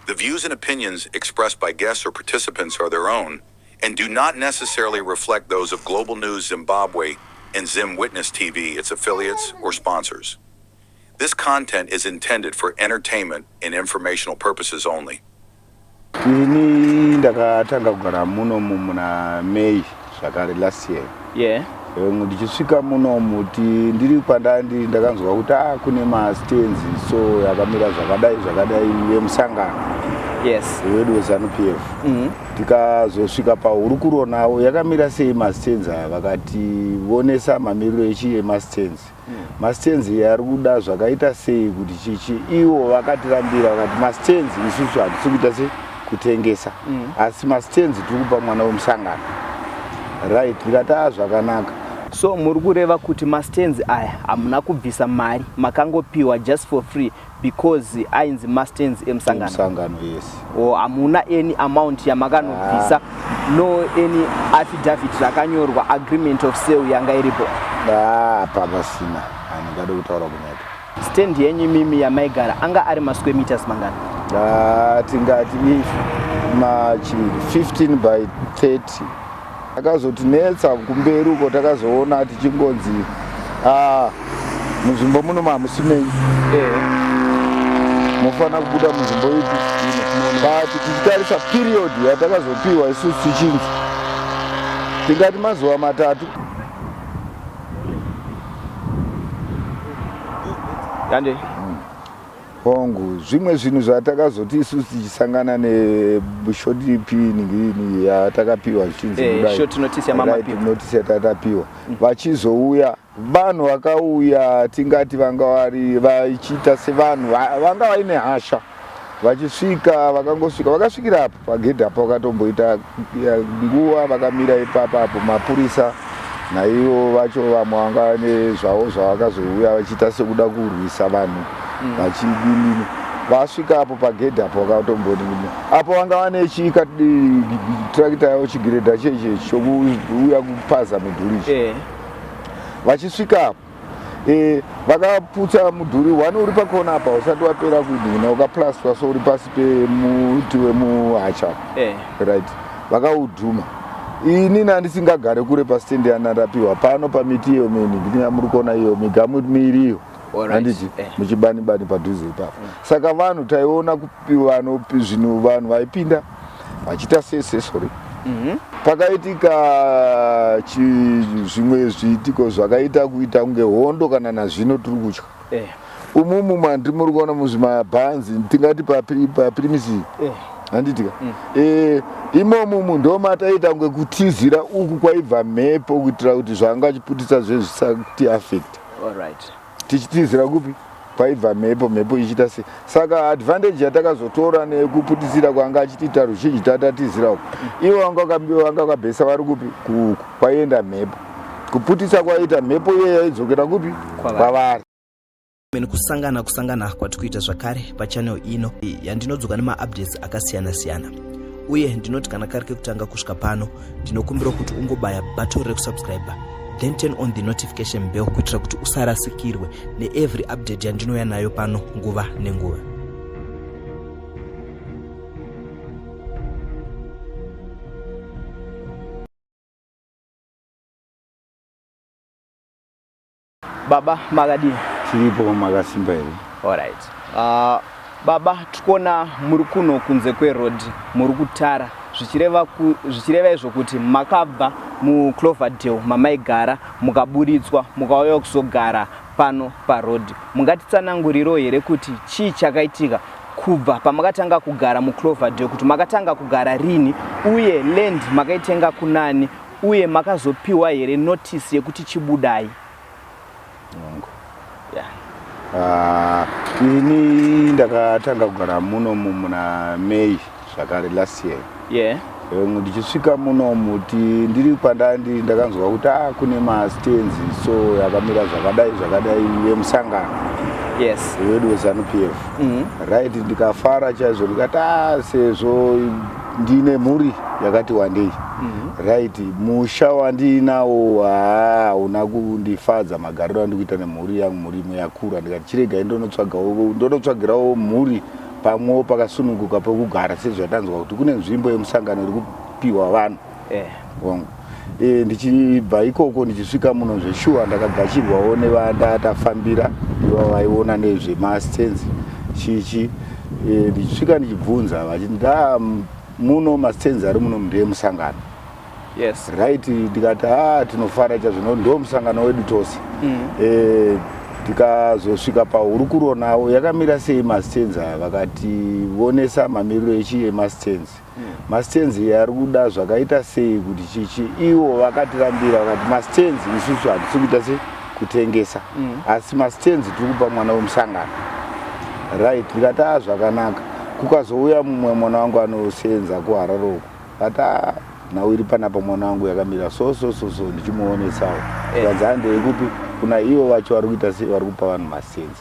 The views and opinions expressed by guests or participants are their own and do not necessarily reflect those of Global News Zimbabwe and Zim Witness TV, its affiliates, or sponsors. This content is intended for entertainment and informational purposes only. Ini ndakatanga kugara munomu muna May zvakare last year. Yeah. Ndichisvika munomu ndiri kwandandi ndakanzwa kuti ah, kune mastands so yakamira zvakadai zvakadai yemusangano Yes. wedu weZanu PF. Tikazosvika pahurukuro navo yakamira sei mastands aya, vakationesa mamiriro echi emastands. Mastands ari kuda zvakaita sei kuti chichi, ivo vakatirambira vakati mastands isusu hatisi kuita sei kutengesa, asi mastands tiri kupa mwana wemusangano. Right, ndikati a zvakanaka. So muri kureva kuti mastands aya hamuna kubvisa mari, makangopiwa just for free because ainzi mastands emusangano? Musangano, yes. O hamuna any amount yamakanobvisa? No any affidavit rakanyorwa, agreement of sale yanga iripo? Apa pasina, handingade kutaura kunyepa. Stand yenyu imimi yamaigara anga ari masquare meters mangani? Ah, tingati machi 15 by 30. Takazotinetsa kumberi uko, takazoona tichingonzi, ah, munzvimbo muno mahamusi menyu, mufanira kubuda munzvimbo ipi ino. But tichitarisa period yatakazopiwa isusu tichinzi, tingati mazuva 3. Yande. Hongu, zvimwe zvinhu zvatakazoti isusu tichisangana neshort pin yatakapiwa zvichinzi budai. Short notice yamamapiwa. Right, notice yatatapiwa, vachizouya vanhu vakauya, tingati vanga vari vachiita sevanhu vanga vaine hasha. Vachisvika, vakangosvika, vakasvikira apo pagedhi apo, vakatomboita nguva vakamira ipapo apo. Mapurisa naivo vacho vamwe vanga nezvavo zvavakazouya vachiita sekuda kurwisa vanhu vachidinini. Vasvika apo pagedhi apo, vakatomboti apo vanga vane chitrakita yavo, chigiredha cheche chokuuya kupaza midhuri ichi. Vachisvika apo, vakaputsa mudhuri one uri pakona apa usati wapera kudhuna, ukaplastwa, so uri pasi pemuti wemuhacha. Right, vakaudhuma. Inini handisingagare kure pastendi yandandapiwa pano pamiti iyo minhi yamuri kuona iyo, migamu miiri iyo. Handiti? Muchibani bani padhuze ipapo. Saka vanhu taiona kupiwa zvinhu, vanhu vaipinda vachiita sese, sorry. Pakaitika zvimwe zviitiko zvakaita kuita kunge hondo, kana nazvino tiri kutya. Umumu mandiri muri kuona muzvimabhanzi, tingati papirimisi, handitika? Imomumu ndo mataita kunge kutizira uku kwaibva mhepo, kuitira kuti zvanga chiputisa zve zvisati affect. Tichitizira kupi kwaibva mhepo, mhepo ichiita sei. Saka advantage yatakazotora nekuputisira kwanga achitiita ruzhinji, tatatizira uku, ivo vanga vakabhesa vari kupi kuuku kwaienda mhepo. Kuputisa kwaiita mhepo iye yaidzokera kupi? Kwavari. Kwavari. Kusangana kusangana kwati kuita zvakare pachannel ino yandinodzoka nemaupdates akasiyana-siyana. Uye ndinoti kana kari kekutanga kusvika pano, ndinokumbira kuti ungobaya button rekusubscribe, then turn on the notification bell kuitira kuti usarasikirwe neevery update yandinouya nayo pano nguva nenguva. Baba, makadii? Tiripo, makasimba here? Alright. Baba, tikuona muri kuno kunze kweroad, muri kutara, zvichireva izvo kuti makabva muCloverdale mamaigara, mukaburitswa, mukauya kuzogara pano paroad. Mungatitsananguriro here kuti chii chakaitika kubva pamakatanga kugara muCloverdale, kuti makatanga kugara rini, uye land makaitenga kunani, uye makazopiwa here notice yekuti chibudai? Hongu. Yeah. Ah, ini ndakatanga kugara munomu muna May zvakare last year. Ndichisvika munomu ndiri kwandandi ndakanzwa kuti ah, kune mastands so yakamira zvakadai zvakadai yemusangano wedu weZanu PF. Right, ndikafara chaizvo, ndikati ah, sezvo ndine mhuri yakati wandei, right, musha wandiinawo hauna kundifadza magariro andikuita nemhuri yangu, mhuri imwe yakura. Ndikati chiregai ndonotsvagirawo mhuri. pamwewo pakasununguka pekugara sezvatanzwa kuti kune nzvimbo yemusangano iri kupiwa vanhu eh. Hongu e, ndichibva ikoko ndichisvika muno zveshuwa ndakagashirwawo nevandatafambira iva vaiona nezvemastenzi chichi e, ndichisvika ndichibvunza vachiti ah, muno mastenzi ari muno ndeemusangano yes. Right, ndikati ah, tinofara chazvino ndo musangano wedu tose e, tikazosvika pahurukuro navo yakamira sei mastenzi aya vakationesa mamiriro echi emastenzi Mastands ari kuda zvakaita sei kuti chichi ivo vakatirambira vakati mastands isusu hatisi kuita sei kutengesa asi mastands tiri kupa mwana wemusangano right ndikati a zvakanaka kukazouya mumwe mwana wangu anosenza kuharare uko kati a nhau iri panapa mwana wangu yakamira so so so so ndichimuonesawo zvikanzi eh. handei kupi kuna ivo vacho vari kuita sei vari kupa vanhu mastands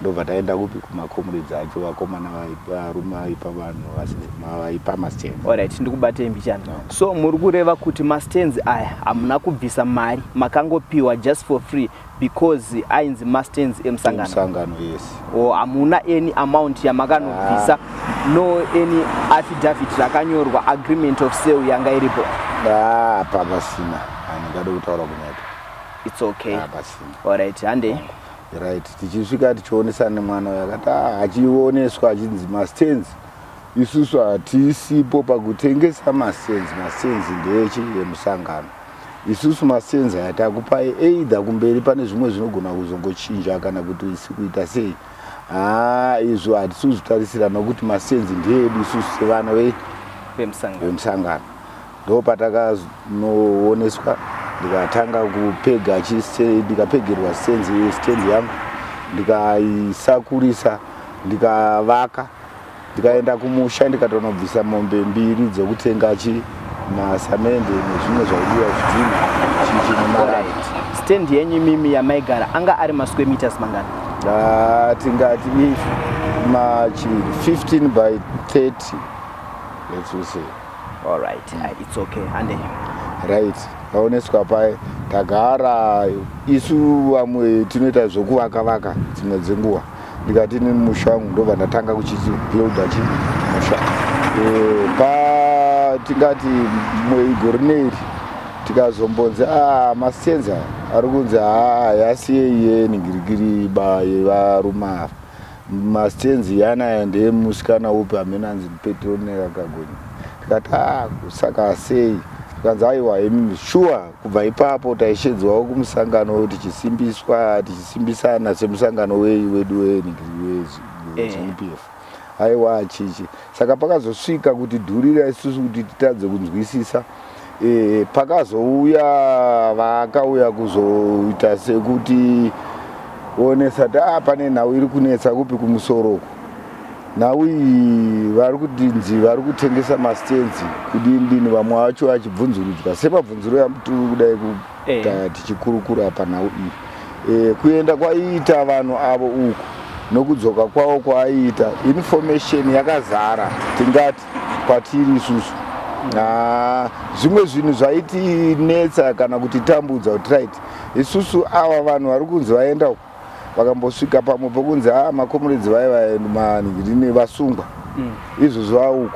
Ndobva taenda kupi kumacomrades acho vakomana varume vaipa vanhu vaipa mastands. Alright, ndikubatei mbichana. No. So muri kureva kuti mastands aya hamuna kubvisa mari makangopiwa just for free because ainzi mastands emusangano. Emusangano, yes. Or hamuna any amount yamakanobvisa ah. no any affidavit rakanyorwa agreement of sale yanga iripo. Ah, apa pasina. Handingade kutaura kunyepa. It's okay. Ah, pasina. Alright, handei. Right, tichisvika tichionesana nemwana uyo akati ah, achioneswa achinzi mastands isusu hatisipo pakutengesa mastands, mastands ndeechi emusangano isusu mastands aya takupai either kumberi pane zvimwe zvinogona kuzongochinja kana kuti isi kuita sei haa izvo hatisi kuzvitarisira nokuti mastands ndeedu isusu sevana vemusangano Ndopatakazonooneswa ndikatanga kupega ndikapegerwa stand yangu ndikaisakurisa ndikavaka ndikaenda kumusha ndikatonobvisa mombe mbiri dzekutenga chi masamende nezvimwe zvaidiwa zvidhina chichi nemarata. Stand yenyu imimi yamaigara anga ari masquare meters mangani? Ah, tingati machi 15 by 30 let's say. All right, it's okay. Hande. Right. Taoneswa paye tagara isu vamwe tinoita zvokuvaka vaka dzimwe dzenguva ndikati ini musha wangu ndobva ndatanga kuchibuilda chi musha e, pa tingati gore neri tikazombonzi a ah, masenza ari kunzi haa yasiyei yenhingirikiri ba yevarume ava Mastenzi yanaya ndeemusikana upi hameno anzi Petronella Kagonye ndikati ah saka sei zvikanzi aiwa imimi shuwa kubva ipapo taishedzwawo kumusangano tichisimbiswa tichisimbisana semusangano wei wedu weZanu-PF eh. aiwa chichi saka pakazosvika kuti dhurira isusu kuti titadze kunzwisisa e, pakazouya vakauya kuzoita sekuti onesa kuti ah, pane nhau iri kunetsa kupi kumusoro uku nhau iyi vari kutinzi vari kutengesa mastenzi kudini dini vamwe vacho vachibvunzurudzwa semabvunzuro yamutiri kudai kuita eh. tichikurukura panhau iyi e, kuenda kwaiita vanhu avo uku nokudzoka kwavo kwaaiita information yakazara tingati kwatiri isusu ah, zvimwe zvinhu zvaitinetsa kana kutitambudza kuti right isusu ava vanhu vari kunzi vaenda uku vakambosvika pamwe pokunzi a ah, makomuredzi vaye vamanhingirini vasungwa izvozvo vauku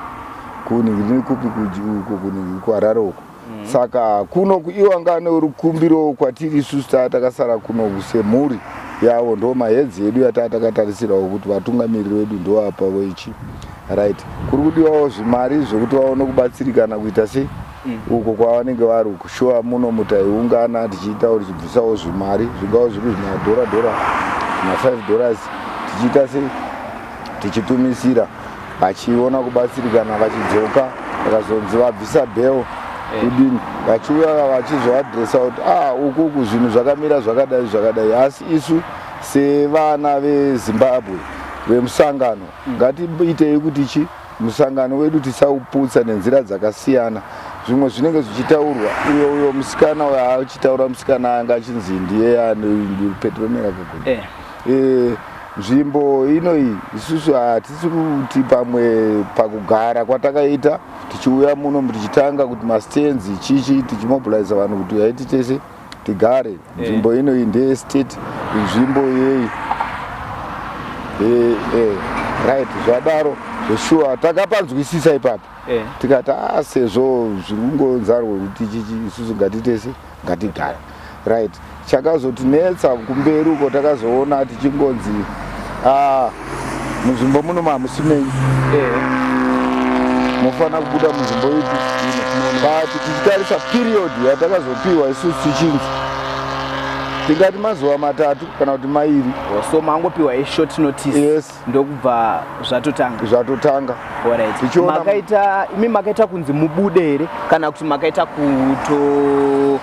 kunhingirini kupi uko kunhingi kuharare uko Saka kuno iwo anga ane rukumbiro kwatiri isusu taa takasara kuno semhuri yavo ndo mahedzi edu yataa takatarisirawo kuti vatungamiriri vedu ndoapa voichi right kuri kudiwawo zvimari zvekuti vaone kubatsirikana kuita sei uko kwavanenge vari uku shuwa muno mutaiungana tichiita kuti tichibvisawo zvimari zvingava zviri zvimadhora dhora zvima 5 dollars tichiita sei tichitumisira vachiona kubatsirikana vachidzoka vakazonzi vabvisa bell eh. kudini vachiuya vachizoadresa kuti ah uku uku zvinhu zvakamira zvakadai zvakadai asi isu sevana vezimbabwe vemusangano ngatiitei kuti chi musangano wedu tisauputsa nenzira dzakasiyana zvimwe zvinenge zvichitaurwa uyo uyo musikana uyo achitaura musikana anga achinzi ndiye petronera kagoni eh. Eh, nzvimbo ino iyi isusu hatisi kuti pamwe pakugara kwatakaita tichiuya muno tichitanga kuti mastenzi chichi tichimobiliza vanhu kuti uyai titese tigare eh. nzvimbo ino iyi ndeyestate inzvimbo yeyi eh, eh. Right, zvadaro zveshuwa takapanzwisisa ipapo eh. Tikati a ah, sezvo zviri kungonzarwo kuti chichi isusu ngatitese ngatigare. Right, chakazotinetsa kumberi uko takazoona tichingonzi ah, munzvimbo muno mahamusi menyu eh. Mofanira kubuda munzvimbo ipi, but tichitarisa period yatakazopiwa isusu tichinzi tingati mazuva 3 kana kuti 2. Oh, so mangopiwa ishort notice? Yes. Ndokubva zvatotanga? Zvatotanga. Alright. Makaita imi makaita kunzi mubude here kana kuti makaita kuto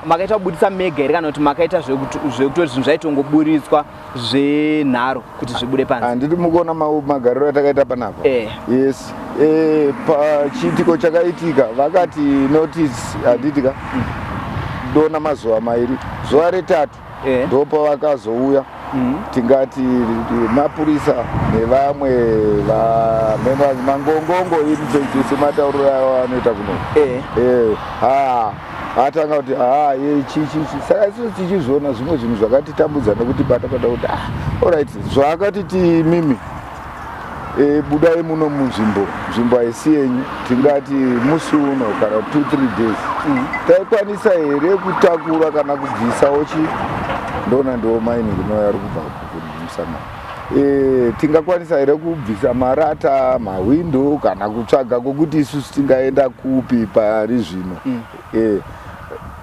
makaita kubudisa mega here kana kuti makaita zvekutoti zvinhu zvaitongoburitswa zvenharo kuti zvibude panze? Handiti mukuona magariro atakaita panapa? Eh. Yes, eh, pachiitiko chakaitika vakati notice, handiti ka? Dona mazuva 2, zuva retatu eh. Ndopavakazouya Tingati mapurisa nevamwe vamembers mangongongo infact sematauriro ayo anoita kuno eh. Eh, ha atanga kuti ha ye chi chi chi. Saka isusu tichizviona zvimwe zvinhu zvakatitambudza nekuti bata bata kuti ah, alright, zvaakati timimi e, budai muno munzvimbo, nzvimbo haisi yenyu, tingati musi uno kana 2-3 days Taikwanisa here kutakura kana kubvisawo chi ndona ndiwo mining ino yari kubva kumusangano e, tingakwanisa here kubvisa marata, mahwindo kana kutsvaga kwokuti isusu tingaenda kupi pari zvino? E,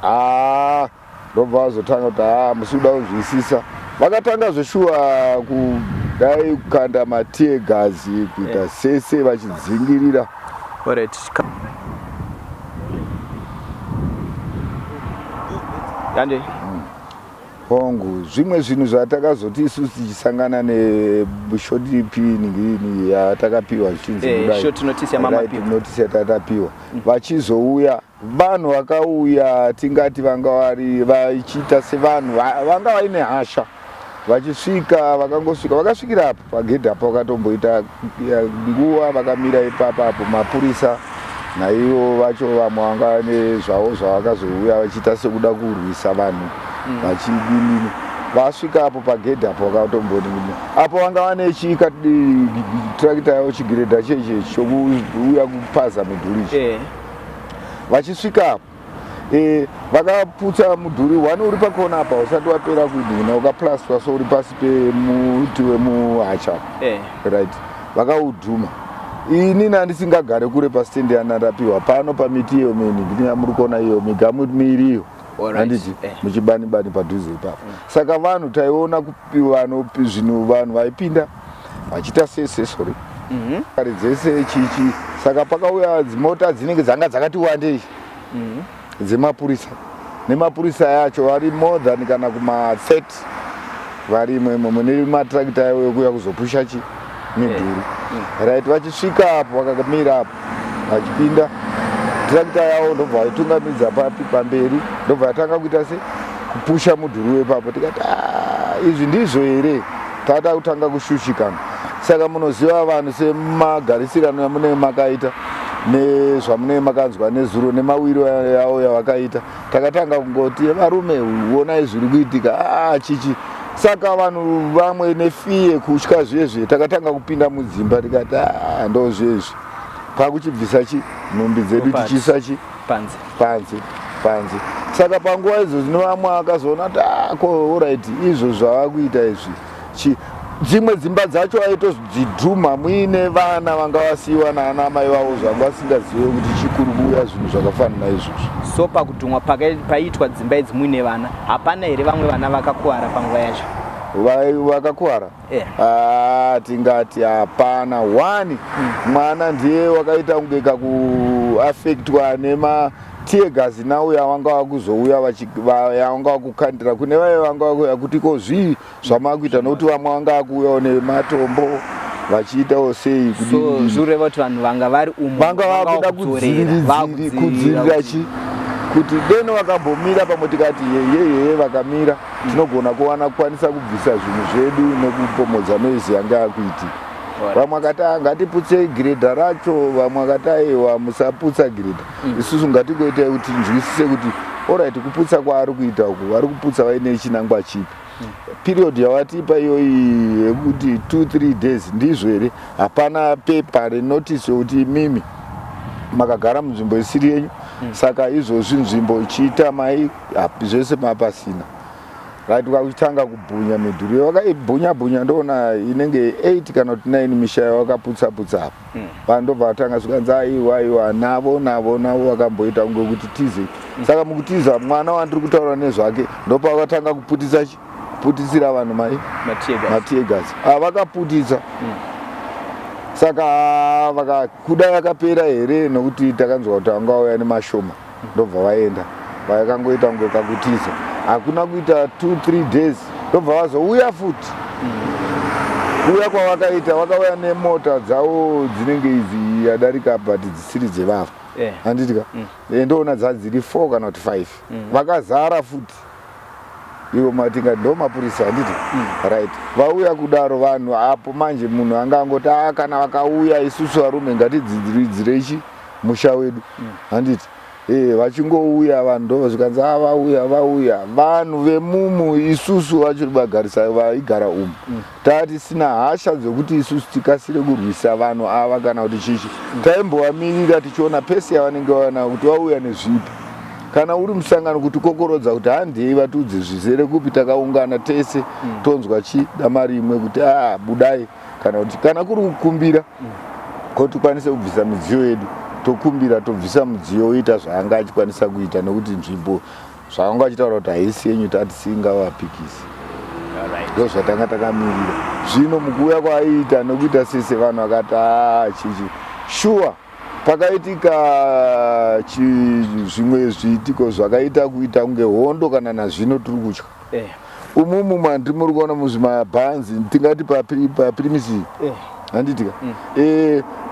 haa, ndobva vazotanga kuti haa, musi kuda kunzwisisa. Vakatanga zveshuwa kudai kukanda matear gas, kuita sese vachidzingirira. Alright. Yande. Hongu, zvimwe zvinhu zvatakazoti isusu tichisangana neshort pin yatakapiwa zvichinzi budai. Short notice yamamapiwa. Right, notice yatatapiwa, vachizouya vanhu vakauya, tingati vanga vari vachiita sevanhu vanga vaine hasha. Vachisvika, vakangosvika, vakasvikira apo pagedhi apo, vakatomboita nguva vakamira ipapa apo. Mapurisa naivo vacho vamwe vanga nezvavo zvavakazouya vachiita sekuda kurwisa vanhu vachidinini. Vasvika apo pagedhi apo, vakatomboni apo vanga vane chikatrakita yavo, chigiredha cheche chokuuya kupaza midhuri ichi. Vachisvika apo e, vakaputsa mudhuri one uri pakona apa usati wapera kudhuna, ukaplastwa, so uri pasi pemuti wemuhacha. Right, vakaudhuma. Inini handisingagare kure pastendi yandandapiwa pano pamiti iyo mini ndini muri kuona iyo migamu miiri iyo, handiti? Muchibani bani padhuze ipapo. Saka vanhu taiona kupiwa zvinhu, vanhu vaipinda vachiita sese, sorry, kare dzese chichi. Saka pakauya dzimota dzinenge dzanga dzakati wandei dzemapurisa, nemapurisa yacho vari more than kana kuma 30 varimo imomo, nematrakita yavo ekuuya kuzopusha chi midhuri. Right, vachisvika apo vakamira apo, vachipinda trakita yavo, ndobva vaitungamidza papi pamberi, ndobva yatanga kuita se kupusha mudhuri wepapo. Tikati, "Ah, izvi ndizvo here?" Tada kutanga kushushikana. Saka munoziva vanhu semagarisirano yamunenge makaita nezvamunenge makanzwa nezuro nemawiro yavo yavakaita, takatanga kungoti, "Varume, onai zviri kuitika." Ah, chichi. Saka vanhu vamwe nefear, kutya zvezve, takatanga kupinda mudzimba. Tikati, "Ah, ndo zvezvi pakuchibvisa chi nhumbi dzedu tichiisa chi panze." Panze, panze. Saka panguva idzo zvino vamwe akazoona kuti, ah, ko alright, izvo zvava kuita izvi chi dzimwe dzimba dzacho aitodzidhuma muine vana vanga vasiyiwa naana mai vavo, zvanga vasingazive kuti chikuru kuuya zvinhu zvakafanana izvozvo. So pakudhumwa paiitwa dzimba idzi muine vana, hapana here vamwe vana vakakuwara panguva yacho? Vakakuwara? Yeah. Ah, tingati hapana one mwana ndiye wakaita kunge kakuafektwa nema tear gas now yavanga vakuzouya yavanga vakukandira kune vaye vanga vakuuya kuti ko zvii zvamakuita, nokuti vamwe vanga vakuuyawo nematombo vachiitawo sei. So zvikureva kuti vanhu vanga vari umu vanga vakuda kudzivirira chi kuti deno vakambomira pamwe, tikati yeyeyeye, vakamira tinogona kuwana kukwanisa kubvisa zvinhu zvedu nekupomodza noise yanga yakuitika. Vamwe vakati, "Ah, ngatiputsei giredha racho." Vamwe vakati, "Aiwa, musaputsa giredha, isusu ngatingoitai kuti tinzwisise kuti alright, kuputsa kwaari kuita uku, vari kuputsa vaine chinangwa chipi?" Period yawatipa iyoyi yekuti 2 3 days ndizvo here? Hapana pepa renotice yokuti imimi makagara munzvimbo isiri yenyu. Saka izvozvi nzvimbo ichiita mai zvese mapasina. Right, kwakuchitanga kubhunya midhuri vakaibhunya bhunya, ndoona inenge 8 kana kuti 9 misha yavakaputsa putsa apa. Vanhu ndobva vatanga zvikanzi aiwa aiwa, navo navo navo vakamboita kunge kuti tize. Saka mukutiza, mwana wandiri kutaura nezvake ndopavakatanga kuputitsa kuputitsira vanhu mai mateargas avakaputitsa. Saka vakakuda yakapera here, nokuti takanzwa kuti vanga vauya nemashoma, ndobva vaenda, vakangoita kunge kakutiza. Hakuna kuita 2 3 days, ndobva vazouya futi. Kuuya kwavakaita, vakauya nemota dzavo dzinenge idzi yadarika, but dzisiri dzevava. Handiti ka? Ndoona dzadziri 4 kana kuti 5, vakazara futi ivo, matinga ndo mapurisa, handiti? Right, vauya kudaro vanhu apo manje, munhu anga angoti a kana vakauya, isusu varume ngatidzidziridzirei musha wedu, handiti? Vachingouya vanhu, ndo zvikanzi a vauya vauya vanhu vemumu. Isusu vacho vagarisa vaigara umu, tatisina hasha dzekuti isusu tikasire kurwisa vanhu ava kana kuti chichi. Taimbovamirira tichiona pesi yavanenge vana kuti vauya nezvipi, kana uri musangano kuti kokorodza kuti handei vatiudze zvizere kupi. Takaungana tese, tonzwa chi dama rimwe kuti a budai, kana kuti kana kuri kukumbira ko tikwanise kubvisa midziyo yedu, tokumbira tobvisa mudziyo, oita zvaanga achikwanisa kuita, nekuti nzvimbo zvavanga vachitaura kuti haisi yenyu, tatisingavapikisi. Ndo zvatanga takamirira. Zvino mukuuya kwaaiita nekuita sese, vanhu vakati a chichi shuwa. Pakaitika zvimwe zviitiko zvakaita kuita kunge hondo, kana nazvino tiri kutya. Umumu mandiri muri kuona muzvimabhanzi, tingati papirimisi, handitika?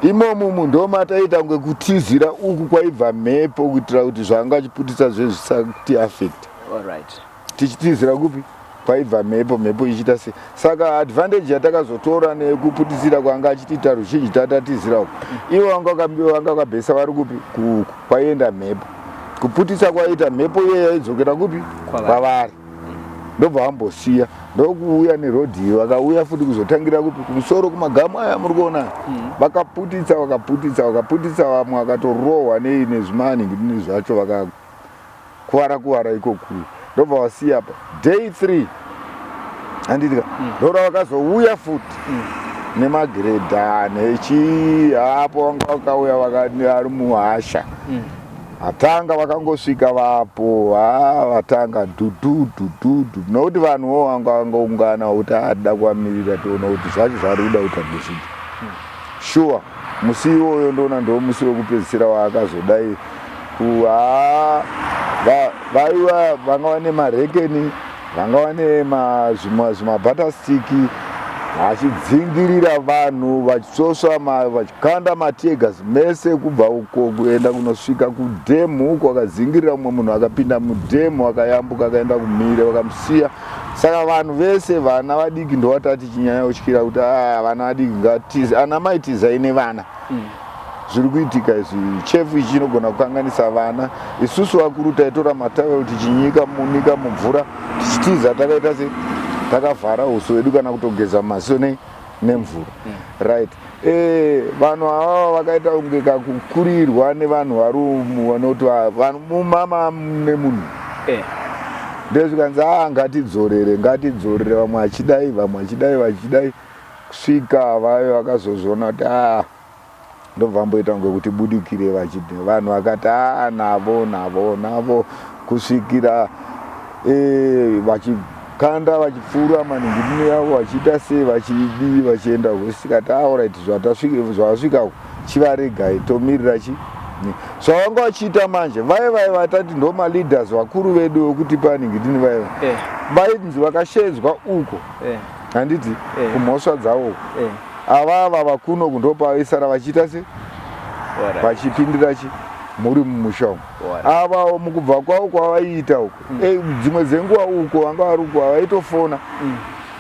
Imomumu ndo mataita kunge kutizira uku kwaibva mhepo, kuitira kuti zvanga achiputitsa zve zvisati affect. Tichitizira kupi kwaibva mhepo, mhepo ichiita sei. Saka advantage yatakazotora nekuputitsira kwanga achitiita ruzhinji, tatatizira uku, ivo vanga vakabhesa vari kupi? Kuuku kwaienda mhepo. Kuputitsa kwaiita mhepo iye yaidzokera kupi? Kwavari. Ndobva vambosiya, ndokuuya nerodhi. Vakauya futi kuzotangira kupi? Kumusoro kumagamu aya muri kuona. Vakaputitsa, vakaputitsa, vakaputitsa, vamwe vakatorohwa nei nezvimaningini zvacho, vakakuvara kuvara ikokuru, ndobva vasiya pa day 3, handitika? Ndora vakazouya futi nemagiredha nechi apo vanga vakauya ari muhasha. Atanga vakangosvika vapo, ha, vatanga dhudhu dhudhu dhu, nokuti vanhuwo vanga vangoungana kuti adida kuvamirira tione kuti zvacho zvari kuda kuita ndezvipi. Shuwa musi iwoyo ndoona ndo musi wekupedzisira waakazodai ku ha vaiva vanga vane marekeni, vanga vane zvimabhatastiki, vachidzingirira vanhu, vachitsosva, vachikanda mateargas mese kubva uko kuenda kunosvika kudhemu uko. Vakadzingirira mumwe munhu akapinda mudhemu, akayambuka akaenda kumire, vakamusiya. Saka vanhu vese, vana vadiki, ndovatati chinyanya kutyira kuti a vana vadiki ngatize, ana mai tizai nevana. Zviri kuitika izvi, chefu ichi chinogona kukanganisa vana. Isusu vakuru taitora matawel tichinyika munika mumvura tichitiza, takaita se takavhara uso wedu kana kutogeza maziso nei nemvura. Right, vanhu avava vakaita kunge kakukurirwa nevanhu vari umu, vanoti vanhu mumama nemunhu ndezvikanzi a ngatidzorere, ngatidzorere, vamwe vachidai, vamwe vachidai, vachidai, kusvika vayo vakazozviona kuti a ndobva vamboita kunge kuti budikire vachiti vanhu vakati a navo navo navo, kusvikira vachikanda, vachipfuura maningirino yavo, vachiita sei, vachidii, vachienda kusvikati alright, zvavasvika chivaregai, tomirira chi zvavanga vachiita manje. Vai vai vatati ndo maleaders vakuru vedu vekuti paningidini vaiva vainzi vakashedzwa uko, handiti? Kumhosva dzavo uko. Avava vakuno kundopavaisara vachiita se vachipindira chi muri mumusha umu. Avawo mukubva kwavo kwavaiita uko, dzimwe dzenguva uko vanga vari uko havaitofona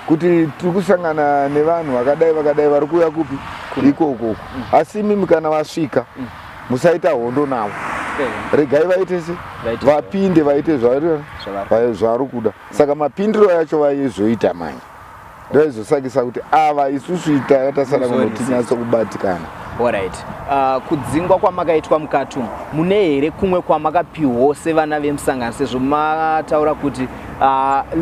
kuti tiri kusangana nevanhu vakadai vakadai vari kuuya kupi ikoko uko. Asi imimi kana vasvika, musaita hondo navo. Regai vaite se vapinde vaite zvavari kuda. Saka mapindiro yacho vaizoita manje ndoizosakisa kuti ava isusu tanga tasara kuno tinyatso kubatikana. Alright. Kudzingwa kwamakaitwa mukati umu mune here kumwe kwamakapiwawo sevana vemusangano sezvo mataura kuti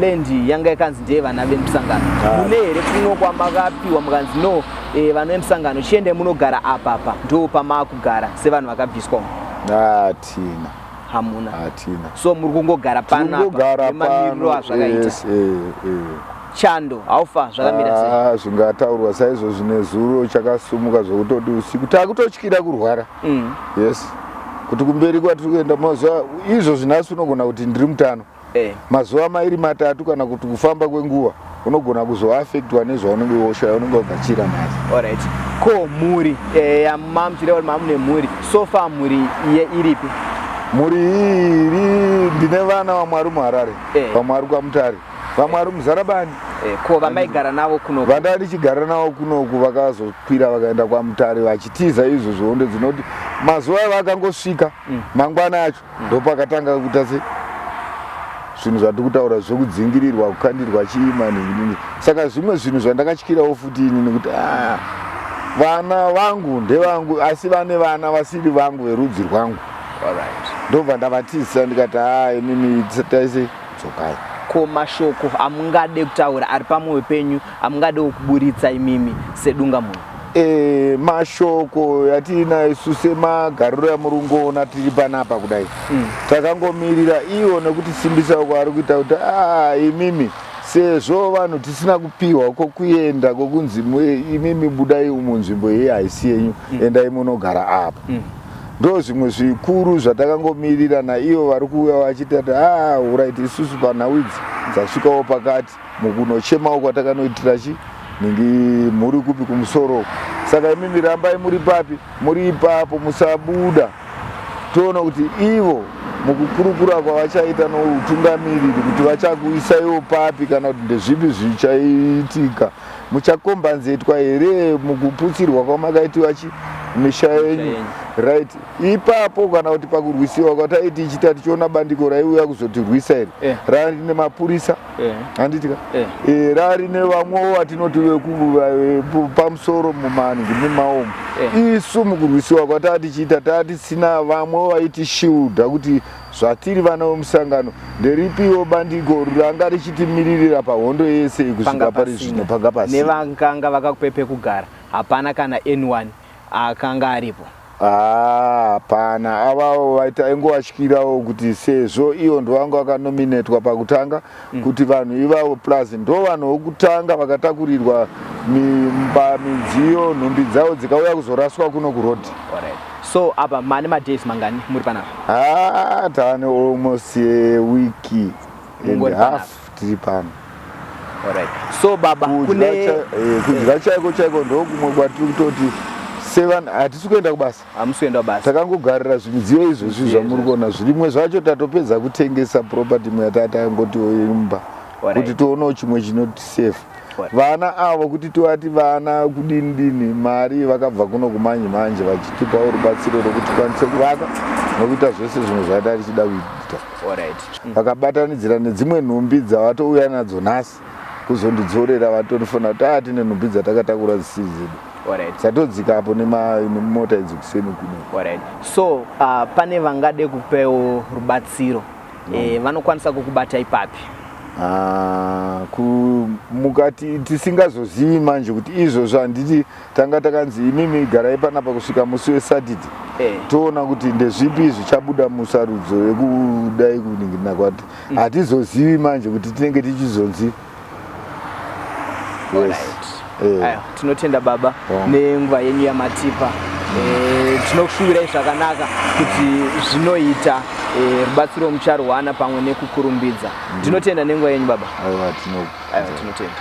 land yanga yakanzi ndeye vana vemusangano ah. Mune here kumwe kwamakapiwa mukanzi no eh, vana vemusangano chiendai munogara apapa ndo pamaakugara sevanhu vakabviswa umu? Hatina. Hamuna. Hatina. So muri kungogara pano nemamiriro azvakaita. Yes, eh. Chando haufa zvakamira sei? Ah, zvingataurwa saizvozvi nezuro chakasumuka zvekutoti usiku takutotyira kurwara. Yes, kuti kumberi kwatiri kuenda mazuva izvozvi nhasi unogona kuti ndiri mutano. Mazuva mairi matatu kana kuti kufamba kwenguva unogona kuzoafektwa nezvaunenge woshaya unenge wagachira nhasi. Alright. Ko mhuri mamuchireva kuti mamune mhuri, so far mhuri iye iripi? Mhuri iyi iri, ndine vana vamwe vari muHarare, vamwe vari kwaMutare, vamwe vari muZarabani. Ko vamaigara navo kunoku? Vanda ndichigara navo kunoku vakazokwira vakaenda kwaMutare vachitiza izvo zvehondo dzinoti mazuva avakangosvika mangwana acho ndopakatanga kuita se zvinhu zvatiri kutaura zvekudzingirirwa, kukandirwa chiima nhingi. Saka zvimwe zvinhu zvandakatyirawo futi inini kuti vana vangu ndevangu asi vane vana vasiri vangu verudzi rwangu. Ndobva ndavatizisa ndikati imimi taise dzokai. Ko mashoko amungade kutaura ari pamwoyo penyu amungade kuburitsa imimi sedunga munhu? Mashoko yatiinayo isu semagariro yamuri kungoona tiri panapa kudai, takangomirira ivo nekutisimbisa kwaari kuita kuti imimi sezvo vanhu tisina kupiwa kwokuenda kwokunzi imimi budai umu, nzvimbo iyi haisi yenyu, endai munogara apa. Ndo zvimwe zvikuru zvatakangomirira naivo vari kuuya vachiti ati alright, isusu panhau idzi dzasvikawo pakati mukunochemawo kwatakanoitira chi ningi muri kupi kumusoro. Saka imimi rambai muri papi, muri ipapo, musabuda, toona kuti ivo mukukurukura kwavachaita noutungamiriri kuti vachakuisaiwo papi kana kuti ndezvipi zvichaitika, muchakombanzetwa here mukuputsirwa kwamakaitiwa chi misha yenyu, right ipapo, kana kuti pakurwisiwa kwataiti ichita tichiona bandiko raiuya kuzotirwisa iri rari nemapurisa, handitika? Rari nevamwewo vatinoti pamusoro mumanhu nemaomo. Isu mukurwisiwa kwataa tichiita taa tisina vamwe vaitishilda kuti zvatiri vana vemusangano, nderipiwo bandiko ranga richitimiririra pahondo yese kusvika pari zvino? Panga pasina. Nevanganga vakakupe pekugara hapana kana anyone akanga aripo? Hapana. Avavo taingovatyirawo kuti sezvo ivo ndovanga vakanominetwa pakutanga kuti vanhu ivavo plus ndo vanhu vokutanga vakatakurirwa midziyo, nhumbi dzavo dzikauya kuzoraswa kuno kurodhi. So apa mane madays mangani muri panapa? Ha, taane almost a week and half tiri pano. Alright. So baba, kune kudya chaiko chaiko ndokumwe kwatiri kutoti sevanhu hatisi kuenda kubasa. Hamusi kuenda kubasa. Takangogarira zvimidziyo izvozvi zvamuri kuona zvirimwe zvacho tatopedza kutengesa property imwe yatatangoti imba kuti tionewo chimwe chinoti safe vana avo kuti tivati vana kudini dini. Mari vakabva kuno kumanje manje vachitipawo rubatsiro rwokuti tikwanise kuvaka nokuita zvese zvimwe zvaita tichida kuita. Vakabatanidzira nedzimwe nhumbi dzavatouya nadzo nhasi kuzondidzorera, vatondifonera kuti tine nhumbi dzatakatakura dzisiri dzedu dzatodzika apo nemota idzi kuseni kuno. Alright. So pane vangade kupewo rubatsiro, vanokwanisa kukubata ipapi? Ah, mukati tisingazozivi manje kuti izvozvo handiti tanga takanzi imimi garai panapa kusvika musi weSaturday, toona kuti ndezvipi zvichabuda musarudzo yekudai kuningirina kwati. Hatizozivi manje kuti tinenge tichizonzi yes. Aiwa, tinotenda baba nenguva yenyu yamatipa. Tinokushuvirai zvakanaka kuti zvinoita, rubatsiro mucharuwana pamwe nekukurumbidza. Ndinotenda nenguva yenyu baba. Aiwa, Aiwa, tinotenda.